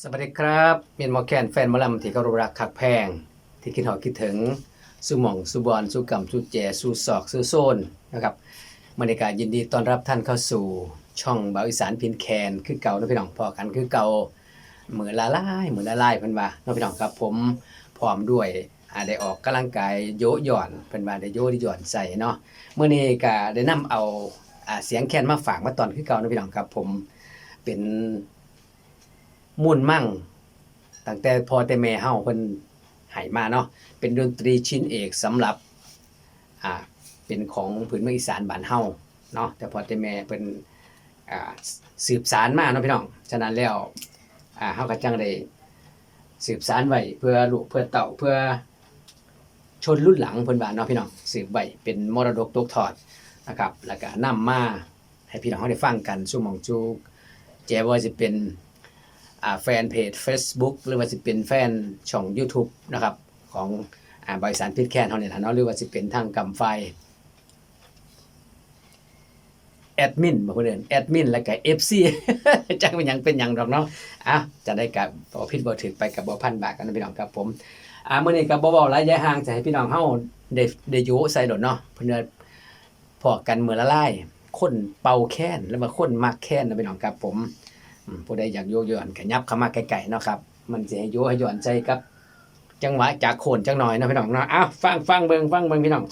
ສະຫວັດດີຄັບ ມິດໝໍແຄນ ແຟນໝໍລຳທີ່ເຄົາລົບຮັກຮັກແພງ ທີ່ຄິດຮອດຄິດເຖິງ ສູ່ໝ່ອງສູ່ບ່ອນ ສູ່ກຳສູ່ແຈ ສູ່ຊອກສູ່ໂຊນນະຄັບ. ມື້ນີ້ກະຍິນດີຕ້ອນຮັບທ່ານເຂົ້າສູ່ຊ່ອງບ່າວອີສານພິນແຄນຄືເກົ່າເນາະພີ່ນ້ອງ. ພໍ້ກັນຄືເກົ່າ ມື້ລະຫຼາຍ ມື້ລະຫຼາຍເພິ່ນວ່າເນາະພີ່ນ້ອງ. ກັບຜົມ ພ້ອມດ້ວຍ ອາ ໄດ້ອອກກຳລັງກາຍໂຢະຢ່ອນ ເພິ່ນວ່າໄດ້ໂຢະໄດ້ຢ່ອນໃສ່ເນາະ. ມື້ນີ້ກະໄດ້ນຳເອົາ ອາ ສຽງແຄນມາຝາກມາຕ້ອນຄືເກົ່າເນາະພີ່ນ້ອງ. ກັບຜົມ ເປັນ ມູນມັງ ຕັ້ງແຕ່ພໍ່ແຕ່ແມ່ເຮົາເພິ່ນໃຫ້ມາເນາະ ເປັນດົນຕີຊິ້ນເອກສຳລັບ ອ່າ ເປັນຂອງພື້ນເມືອງອີສານບ້ານເຮົາເນາະ ແຕ່ພໍ່ແຕ່ແມ່ເພິ່ນ ອ່າ ສືບສານມາເນາະພີ່ນ້ອງ. ສະນັ້ນແລ້ວ ອ່າ ເຮົາກໍຈັ່ງໄດ້ສືບສານໄວ້ເພື່ອລູກເພື່ອເຕົ້າ ເພື່ອ ຊົນລຸ້ນຫຼັງເພິ່ນວ່າເນາະພີ່ນ້ອງ ສືບໄວ້ເປັນມໍລະດົກຕົກທອດນະຄັບ. ແລ້ວກະນຳມາໃຫ້ພີ່ນ້ອງເຮົາໄດ້ຟັງກັນສູ່ໝ່ອງສູ່ແຈ ບໍ່ວ່າຊິເປັນ ອ່າ ແຟນເພຈເຟສບຸກ ຫຼືວ່າຊິເປັນແຟນຊ່ອງຢູທູບນະຄັບ ຂອງ ອ່າ ບ່າວອີສານພິນແຄນເຮົານີ້ລະເນາະ ຫຼືວ່າຊິເປັນທາງກຳຝ່າຍ ແອດມິນ ບໍ່ ເພິ່ນເອີ້ນແອດມິນ ແລ້ວກະເອັຟຊີ ຈັກແມ່ນຫຍັງເປັນຫຍັງດອກເນາະ. ອ່ະ ຈັ່ງໃດກະເວົ້າຜິດເວົ້າຖືກໄປກະບໍ່ພັນບາດກັນນະພີ່ນ້ອງ. ກັບຜົມ ອ່າ ມື້ນີ້ກະບໍ່ເວົ້າຫຼາຍຢາຍຫ່າງ ຈະໃຫ້ພີ່ນ້ອງເຮົາໄດ້ ໄດ້ໂຢະໃສ່ໂລດເນາະ. ເພິ່ນວ່າພໍ້ກັນມື້ລະຫຼາຍ ຄົນເປົ່າແຄນ ຫຼືວ່າຄົນມັກແຄນນະພີ່ນ້ອງ. ກັບຜົມ ອືມ ຜູ້ໃດຢາກໂຢະຢອນກະຫຍັບເຂົ້າມາໃກ້ໆເນາະຄັບ ມັນຊິໃຫ້ໂຢະໃຫ້ຢອນໃສ່ກັບຈັງຫວະຈາກໂຄນຈັກໜ່ອຍເນາະພີ່ນ້ອງເນາະ. ເອົາ ຟັງ ຟັງເບິ່ງ ຟັງເບິ່ງພີ່ນ້ອງ.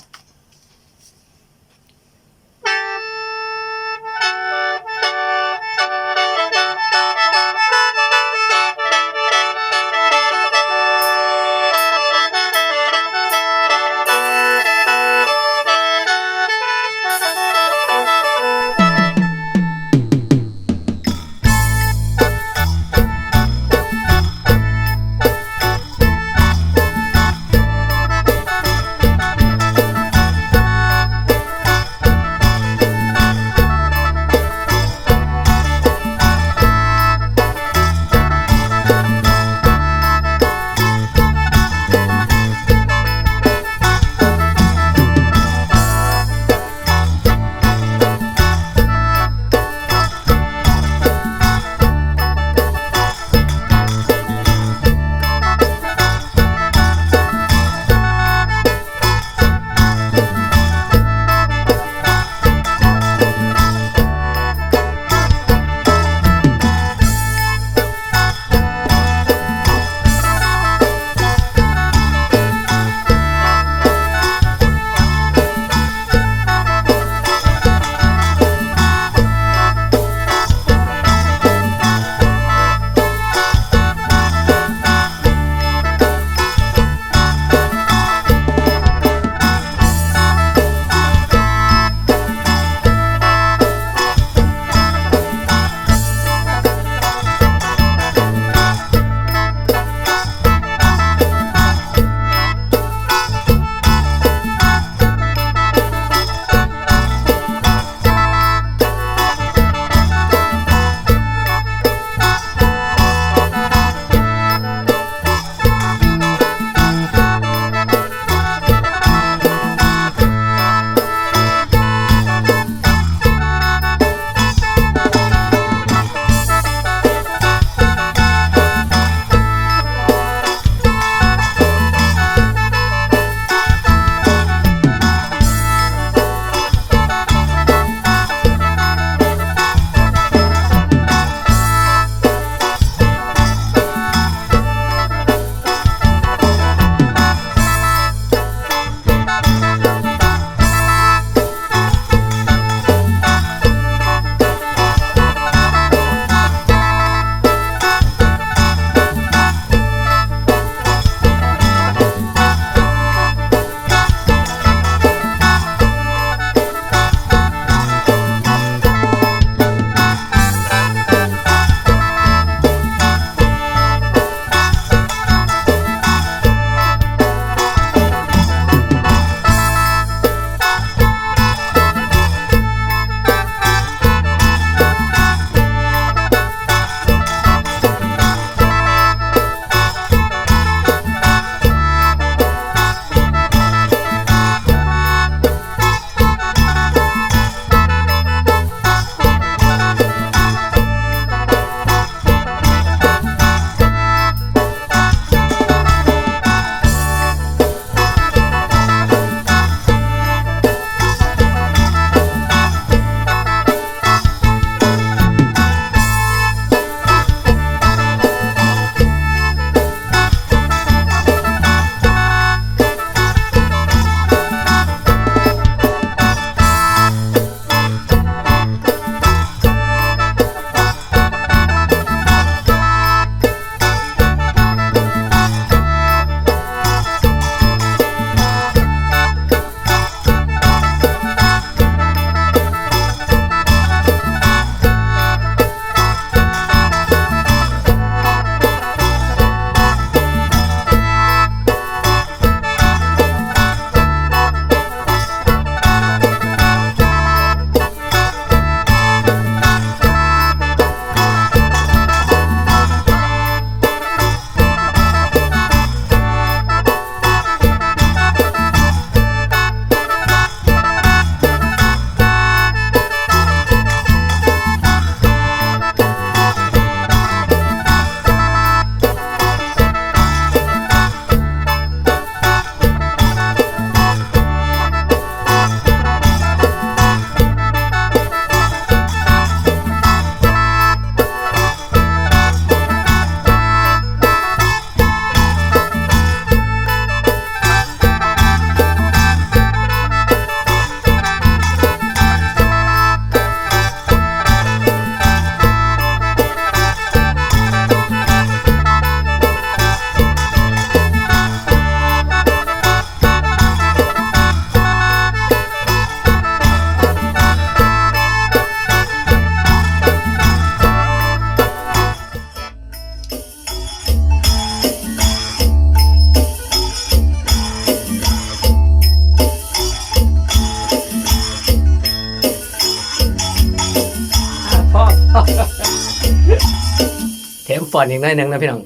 ຟ້ອນອີກໜ້ອຍໜຶ່ງເນາະພີ່ນ້ອງ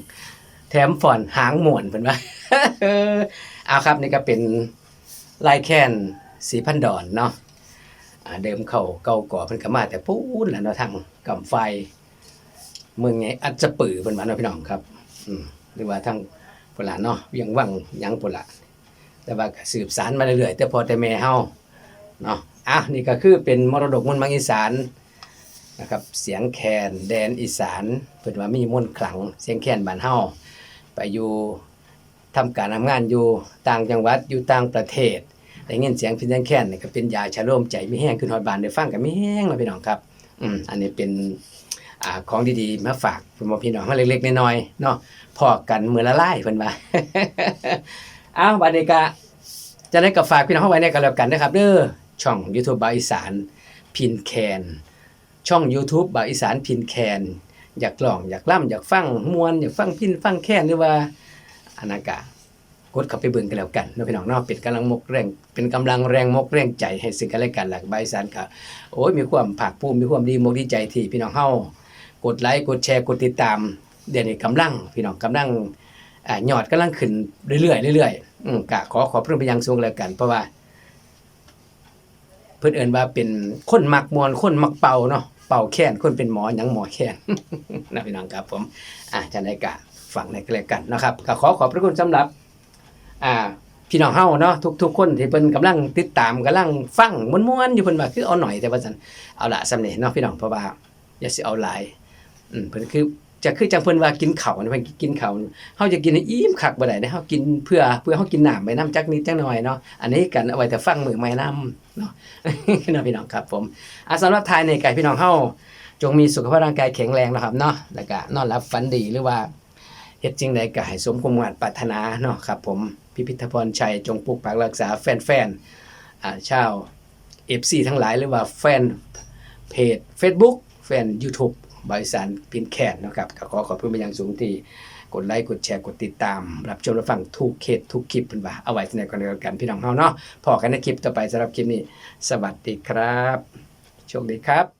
ແຖມຟ້ອນຫາງມ່ວນເພິ່ນວ່າ ເອົາຄັບ ນີ້ກໍເປັນລາຍແຄນສີພັນດອນເນາະ ອ່າ ເດີມເຂົາເກົ່າກໍເພິ່ນກໍມາແຕ່ພຸ້ນແຫຼະເນາະ ທາງກຳໄຟ ເມືອງໃຫຍ່ອັດສະປືເພິ່ນວ່າເນາະພີ່ນ້ອງຄັບ ອືມ ຫຼືວ່າທາງພຸ້ນລະເນາະ ວຽງວັງຫຍັງພຸ້ນລະ ແຕ່ວ່າກໍສືບສານມາເລື້ອຍໆ ແຕ່ພໍ່ແຕ່ແມ່ເຮົາເນາະ ອ່ະ ນີ້ກໍຄືເປັນມໍລະດົກມົນມັງອີສານນະຄັບ ສຽງແຄນແດນອີສານ ເພິ່ນວ່າມີມົນຂລັງ ສຽງແຄນບ້ານເຮົາ ໄປຢູ່ ທຳການທຳງານຢູ່ຕ່າງຈັງຫວັດ ຢູ່ຕ່າງປະເທດ ໄດ້ຍິນສຽງພິນສຽງແຄນນີ້ກໍເປັນຢາຊະໂລມໃຈ ມີແຮງຂຶ້ນຮອດບ້ານ ໄດ້ຟັງກໍມີແຮງເນາະພີ່ນ້ອງຄັບ ອືມ ອັນນີ້ເປັນ ອ່າ ຂອງດີໆມາຝາກພໍ່ແມ່ພີ່ນ້ອງເຮົາເລັກໆນ້ອຍໆເນາະ ພໍ້ກັນມື້ລະລາຍເພິ່ນວ່າ ເອົາ ບັດນີ້ກະ ຈັ່ງໃດກໍຝາກພີ່ນ້ອງເຮົາໄວ້ແດ່ກໍແລ້ວກັນເດີຄັບເດີ ຊ່ອງຢູທູບບ່າວອີສານພິນແຄນ ຊ່ອງຢູທູບບ່າວອີສານພິນແຄນ ຢາກຮ້ອງ ຢາກລຳ ຢາກຟັງມ່ວນ ຢາກຟັງພິນຟັງແຄນ ຫຼືວ່າອັນນັ້ນກະ ກົດເຂົ້າໄປເບິ່ງກັນແລ້ວກັນເນາະພີ່ນ້ອງເນາະ ເປັນກຳລັງມົກແຮງ ເປັນກຳລັງແຮງມົກແຮງໃຈໃຫ້ເຊິ່ງກັນແລະກັນ ແລ້ວກໍບ່າວອີສານກໍ ໂອ້ຍ ມີຄວາມພາກພູມ ມີຄວາມດີມົກດີໃຈທີ່ພີ່ນ້ອງເຮົາກົດໄລ ກົດແຊ ກົດຕິດຕາມ ດຽວນີ້ກຳລັງ ພີ່ນ້ອງ ກຳລັງ ອ່າ ຍອດກຳລັງຂຶ້ນເລື້ອຍໆ ເລື້ອຍໆ ອືມ ກະຂໍຂອບພະຄຸນເປັນຢ່າງສູງກັນແລ້ວກັນ ເພາະວ່າ ເພິ່ນເອີ້ນວ່າເປັນຄົນມັກມ່ວນ ຄົນມັກເປົ່າເນາະ ເປົ່າແຄນ ຄົນເປັນໝໍຫຍັງໝໍແຄນ ນະພີ່ນ້ອງຄັບຜົມ ອ່າ ຈັ່ງໃດກະຟັງໃຫ້ກັນແລະກັນເນາະຄັບ ກະຂໍຂອບພະຄຸນສຳລັບ ອ່າ ພີ່ນ້ອງເຮົາເນາະ ທຸກໆຄົນທີ່ເພິ່ນກຳລັງຕິດຕາມ ກຳລັງຟັງມ່ວນໆຢູ່ ເພິ່ນວ່າຄືເອົາໜ້ອຍແທ້ວ່າຊັ້ນ ເອົາລະສ່ຳນີ້ເນາະພີ່ນ້ອງ ເພາະວ່າ ຢ່າຊິເອົາຫຼາຍ ອືມ ເພິ່ນຄື ຈະຄືຈັ່ງເພິ່ນວ່າກິນເຂົ້າ ເພິ່ນກິນເຂົ້າ ເຮົາຈະກິນໃຫ້ອີ່ມຄັກບໍ່ໄດ້ເດ້ ເຮົາກິນເພື່ອ ເພື່ອເຮົາກິນນ້ຳໄປນຳຈັກນິດຈັກໜ້ອຍເນາະ ອັນນີ້ກັນເອົາໄວ້ຖ້າຟັງມື້ໃໝ່ນຳເນາະ ເນາະພີ່ນ້ອງຄັບຜົມ ອ່າ ສຳລັບທ້າຍນີ້ກໍໃຫ້ພີ່ນ້ອງເຮົາຈົ່ງມີສຸຂະພາບຮ່າງກາຍແຂງແຮງເນາະຄັບເນາະ ແລ້ວກໍນອນຫຼັບຝັນດີ ຫຼືວ່າເຮັດສິ່ງໃດກໍໃຫ້ສົມຄວາມມຸ່ງມາດປາດຖະໜາເນາະຄັບຜົມ ພິພິດທະພອນໄຊ ຈົ່ງປົກປັກຮັກສາແຟນໆ ອ່າ ຊາວ ເອັຟຊີ ທັງຫຼາຍ ຫຼືວ່າແຟນເພຈເຟສບຸກ ແຟນຢູທູບ ບ່າວອີສານພິນແຄນເນາະຄັບ ກໍຂໍຂອບຄຸນເປັນຢ່າງສູງທີ່ກົດໄລ ກົດແຊ ກົດຕິດຕາມ ຮັບຊົມຮັບຟັງທຸກເຄສທຸກຄລິບ ເພິ່ນວ່າ ເອົາໄວ້ສ່ຳນີ້ກ່ອນກໍແລ້ວກັນ ພີ່ນ້ອງເຮົາເນາະ ພໍ້ກັນໃນຄລິບຕໍ່ໄປ ສຳລັບຄລິບນີ້ ສະຫວັດດີຄັບ ໂຊກດີຄັບ.